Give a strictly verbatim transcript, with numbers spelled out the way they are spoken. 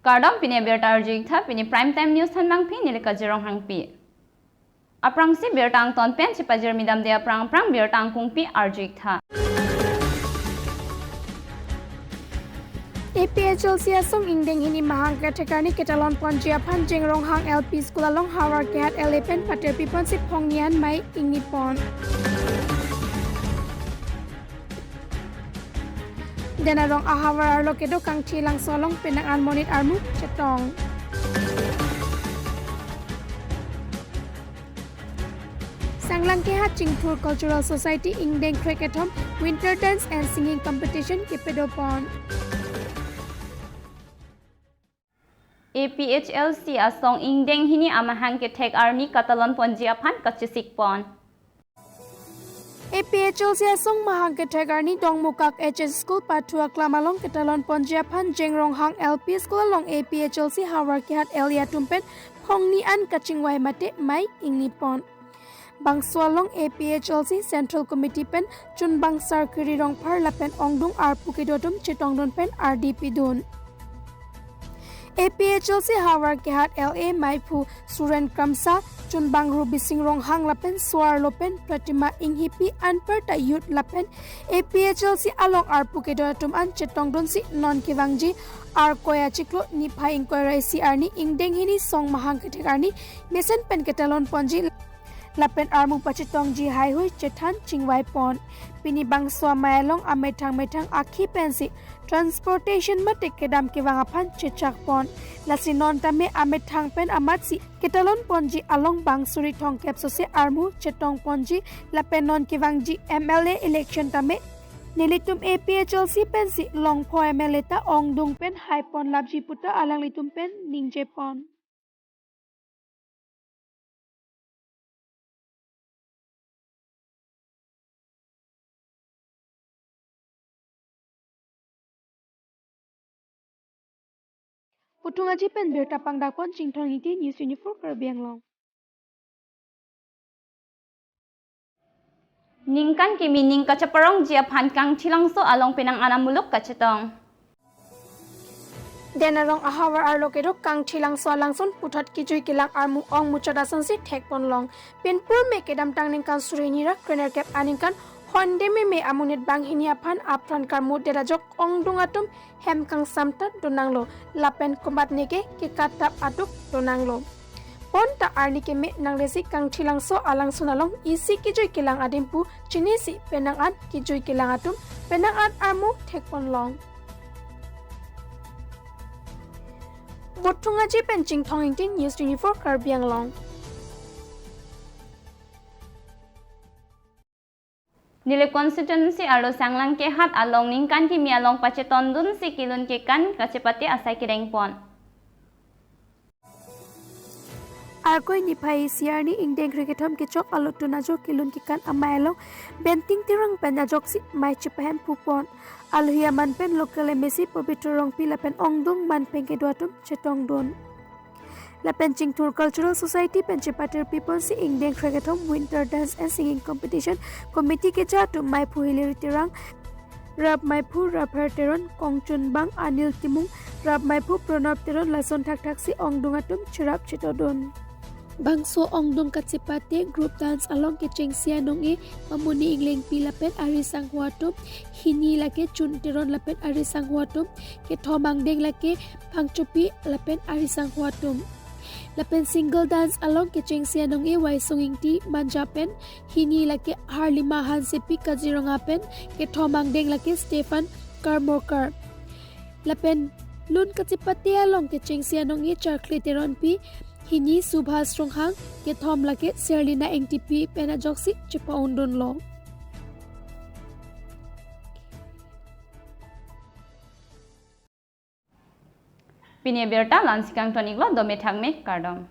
Kardom, pini abirta arju-ik tha, pini Prime Time News thanbangpi neli Kajir Ronghangpi. Aphrangsi birta angton pen chepajirmi damde aphrang aphrang birta angkungpi arju-ik tha. A P H L C asong ingdeng hini mahang kethek arni ketalon ponji aphan Jeng Ronghang L P School along havar kehat L A pen patirpi ponsi phongni an mei ingni pon. Den arong ahavar arlo kedo Kangthilangso along penang an monit armu chetong. Sanglang kehat Chingthur Cultural Society ingdeng krekethom Winter Dance and Singing Competition kepadopon. A P H L C asong ingdeng hini amahang kethek arni katalon ponji aphan kachesik pon. A P H L C asong mahang kethek arni Dongmukak H S School pathu aklam along ketalon ponji aphan Jeng Ronghang L P School along A P H L C havar kehat L A atum pen phongni an kachingvai mate mei ingni pon. Bangso along A P H L C Central Committee pen chunbang Sarkiri Rongphar lapen ongdung arpu kedo atum chetongdun pen ardi pidun. A P H L C havar kehat L A meiphu Suren Kramsa, chunbang Rubising Ronghang lapen so-arlo pen Pratima Inghipi anparta youth lapen A P H L C along arpu kedo atum an chetongdunsi non kevangji Arkoi achiklo niphai ingkoi ra isi arni ingdeng hini song mahang kethek arni mesen pen ketalon ponji lapen armu pachetongji haihui chethan chingvai pon. Pini bangso amei along amethang methang akhi pensi transportation mate kedam kevang aphan chechak pon. Lasi non tame amethang pen amatsi ketalon ponji along bang suri thomkep sose armu chetong ponji lapen non kevangji M L A election tame nelitum A P H L C pensi longpho M L A ta ongdung pen hai pon lapji puta alanglitum pen ningje pon. Puthung aji pen birta pangdakpon Chingthong Ingti, News twenty-four Karbi Anglong. Ningkan kimi ning kacheparongji aphan Kangthilangso along penang an amuluk kachetong. Den arong ahavar arlo kedo Kangthilangso alangsun puthot kejui kelang armu ong muchot asonsi thekponlong. Pinpur me kedamtang ningkan suri hini ra krenerkep aningkan honde meme amonit banghini aphan apran karmu det ajok ongdung atum hem kangsam ta donanglo lapen komat neke kekatap aduk donanglo. Bonta arni keme nanglesi Kangthilangso alangsun along isi kejui kelang adim pu chinisi penang an kejui kelang atum penang an armu thekponlong. Puthung aji pen Chingthong Ingti, News twenty-four Karbi Anglong. Nilip constituency arlo Sanglang kehat along ningkan kimi along pachetondunsi kelun kekan kachepate asai kedengpon. Arkoi niphai isi arni ingdeng krekethom kechok alotun ajok kelun kekan amei along Benting Terang pen ajoksi mei chepahem pupon. Alohi aman pen local M A C Pobitro Rongpi lapen ongdung man pen kedo atum chetongdun. Lapen Chingthur Cultural Society pen chepatirpi ponsi ingdeng krekethom Winter Dance and Singing Competition committee keja atum meiphu Hilary Terang, rap meiphu Rapher Teron, kongchunbang Anil Timung, rap meiphu Pranab Teron lason thakthaksi ongdung atum cherap chetodun. Bangso ongdung kachepate group dance along kechengsi anong-e Mamuni Inglengpi lapen ari sangho atum, hini lake Chun Teron lapen ari sangho atum, kethom angdeng lake Phangchopi lapen ari sangho atum. Lapen single dance along kechengsi anong-e Waisong Ingti Manja pen, hini lake Harlima Hansepi Kaziranga pen, kethom angdeng lake Stephen Karmorkar. Lapen lun kachepate along kechengsi anong-e Charkli Teronpi, hini Subhas Ronghang, kethom lake Serlina Engtipi pen ajoksi chepa-undunlo. Pini abirta la-ansi kangton-iklo, dome thakme, kardom.